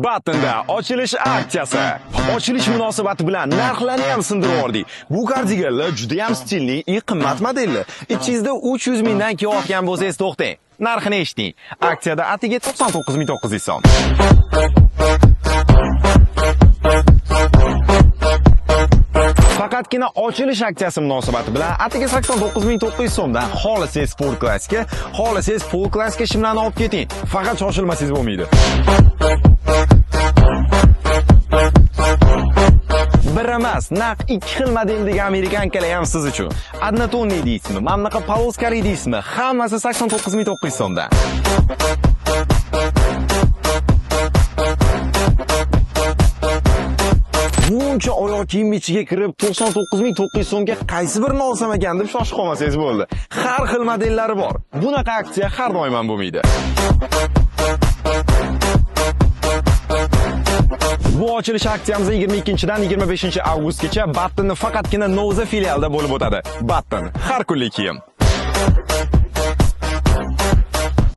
Battonda ochilish aksiyasi. Ochilish munosabati bilan narxlarni ham sindirib yubordik. Bu kardiganlar juda ham stilli va qimmat modelli. Ichingizda 300 mingdan kelayotgan bo'lsangiz to'xtang. Narxini eshiting. Aksiyada atiga 99 900 so'm. Faqatgina ochilish aksiyasi munosabati bilan atiga 89 900 so'mdan xohlasangiz sport klassga, xohlasangiz full klassga shimlarni olib keting. Faqat shoshilmasangiz bo'lmaydi. Bir emas, naq ikki xil modeldagi amerikankalar ham siz uchun. Однотонный deysizmi, mana bunaqa poloskali deysizmi, hammasi 89 900 so'mdan. Buncha oyoq kiyim ichiga kirib 99 900 so'mga qaysi birini olsam ekan deb shoshib qolmasangiz bo'ldi. Har xil modellari bor. Bunaqa aksiya har doim ham bo'lmaydi. Bu ochilish aksiyamiz 22-dan 25 avgustgacha Battonni faqatgina Novza filialida bo'lib o'tadi. Batton har kunlik kiyim.